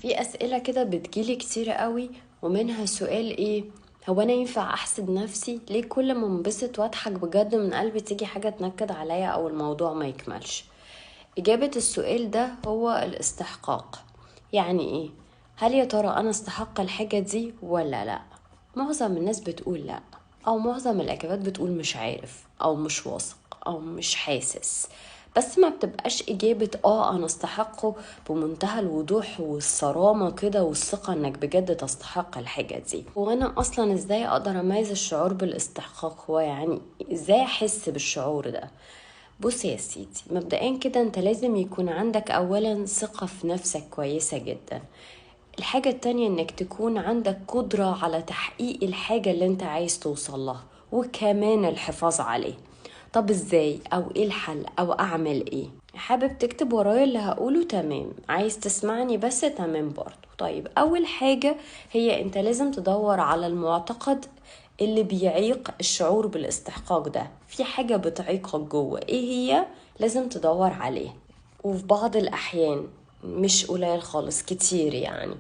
في أسئلة كده بتجيلي كتير قوي، ومنها سؤال ايه؟ هو انا ينفع احسد نفسي؟ ليه كل ما انبسط واضحك بجد من قلبي تيجي حاجة تنكد عليا او الموضوع ما يكملش؟ إجابة السؤال ده هو الاستحقاق. يعني ايه؟ هل يا ترى انا استحق الحاجة دي ولا لا؟ معظم الناس بتقول لا، او معظم الاجابات بتقول مش عارف او مش واثق او مش حاسس، بس ما بتبقاش إجابة أنا استحقه بمنتهى الوضوح والصرامة كده والثقة إنك بجد تستحق الحاجة دي. وأنا أصلا إزاي أقدر أميز الشعور بالاستحقاق؟ هو يعني إزاي أحس بالشعور ده؟ بص يا سيدي، مبدئيا كده أنت لازم يكون عندك أولا ثقة في نفسك كويسة جدا. الحاجة التانية إنك تكون عندك قدرة على تحقيق الحاجة اللي أنت عايز توصل لها، وكمان الحفاظ عليه. طب ازاي؟ او ايه الحل؟ او اعمل ايه؟ حابب تكتب ورايا اللي هقوله؟ تمام. عايز تسمعني بس؟ تمام برضو. طيب اول حاجة هي انت لازم تدور على المعتقد اللي بيعيق الشعور بالاستحقاق ده. في حاجة بتعيقك جوه، ايه هي؟ لازم تدور عليها. وفي بعض الاحيان مش قليل خالص، كتير يعني،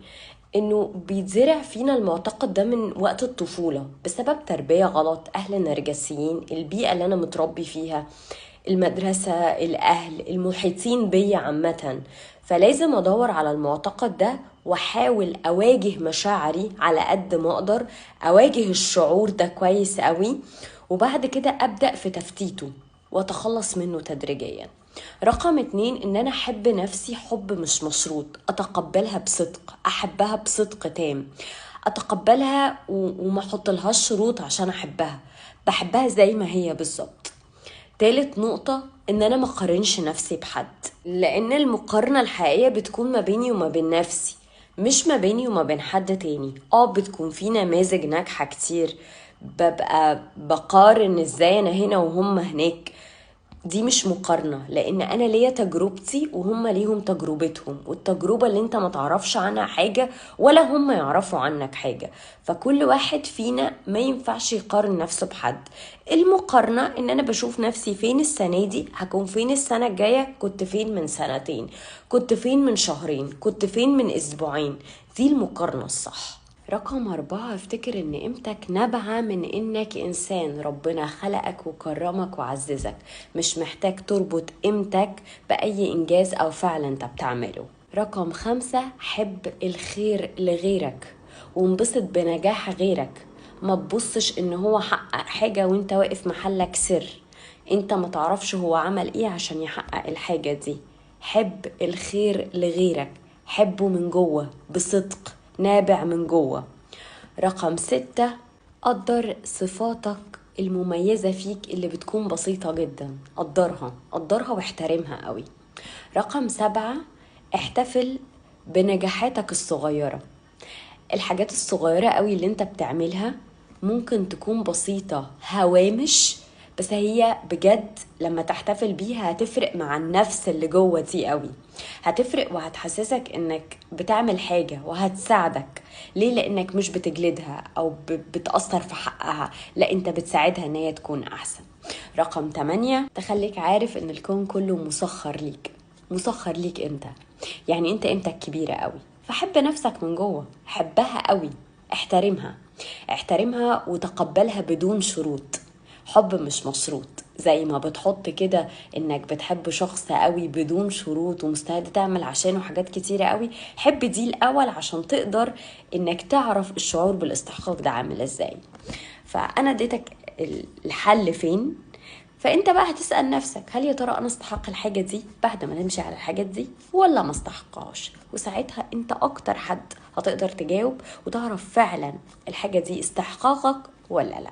انه بيتزرع فينا المعتقد ده من وقت الطفولة بسبب تربية غلط، اهل نرجسيين، البيئة اللي انا متربي فيها، المدرسة، الاهل، المحيطين بيا عامة. فلازم ادور على المعتقد ده واحاول اواجه مشاعري على قد ما اقدر، اواجه الشعور ده كويس قوي، وبعد كده ابدأ في تفتيته واتخلص منه تدريجيا. رقم 2، ان انا احب نفسي حب مش مشروط، اتقبلها بصدق، احبها بصدق تام، اتقبلها وما احط لهاش شروط عشان احبها، بحبها زي ما هي بالظبط. تالت نقطة، ان انا ما اقارنش نفسي بحد، لان المقارنة الحقيقية بتكون ما بيني وما بين نفسي، مش ما بيني وما بين حد تاني. بتكون في نماذج ناجحة كتير، ببقى بقارن ازاي انا هنا وهم هناك. دي مش مقارنة، لأن أنا ليا تجربتي وهم ليهم تجربتهم، والتجربة اللي انت ما تعرفش عنها حاجة ولا هم يعرفوا عنك حاجة. فكل واحد فينا ما ينفعش يقارن نفسه بحد. المقارنة إن أنا بشوف نفسي فين السنة دي، هكون فين السنة الجاية، كنت فين من سنتين، كنت فين من شهرين، كنت فين من أسبوعين. دي المقارنة الصح. رقم 4، افتكر ان قيمتك نابعة من انك انسان ربنا خلقك وكرمك وعززك، مش محتاج تربط قيمتك بأي انجاز او فعل انت بتعمله. رقم 5، حب الخير لغيرك وانبسط بنجاح غيرك. ما تبصش ان هو حقق حاجة وانت واقف محلك سر، انت ما تعرفش هو عمل ايه عشان يحقق الحاجة دي. حب الخير لغيرك، حبه من جوه بصدق نابع من جوه. رقم 6، قدر صفاتك المميزة فيك اللي بتكون بسيطة جدا، قدرها، قدرها واحترمها قوي. رقم 7، احتفل بنجاحاتك الصغيرة. الحاجات الصغيرة قوي اللي انت بتعملها ممكن تكون بسيطة هوامش، بس هي بجد لما تحتفل بيها هتفرق مع النفس اللي جوه دي قوي، هتفرق وهتحسسك انك بتعمل حاجة وهتساعدك. ليه؟ لانك مش بتجلدها او بتأثر في حقها، لا انت بتساعدها ان هي تكون احسن. رقم 8، تخليك عارف ان الكون كله مسخر ليك، مسخر ليك انت، يعني انت قيمتك كبيرة قوي. فحب نفسك من جوه، حبها قوي، احترمها، احترمها وتقبلها بدون شروط. حب مش مشروط، زي ما بتحط كده انك بتحب شخص قوي بدون شروط ومستعد تعمل عشانه حاجات كتيرة قوي. حب دي الاول عشان تقدر انك تعرف الشعور بالاستحقاق ده عامل ازاي. فانا اديتك الحل فين، فانت بقى هتسأل نفسك هل يا ترى انا استحق الحاجة دي بعد ما نمشي على الحاجات دي ولا ما استحقهاش؟ وساعتها انت اكتر حد هتقدر تجاوب وتعرف فعلا الحاجة دي استحقاقك ولا لا.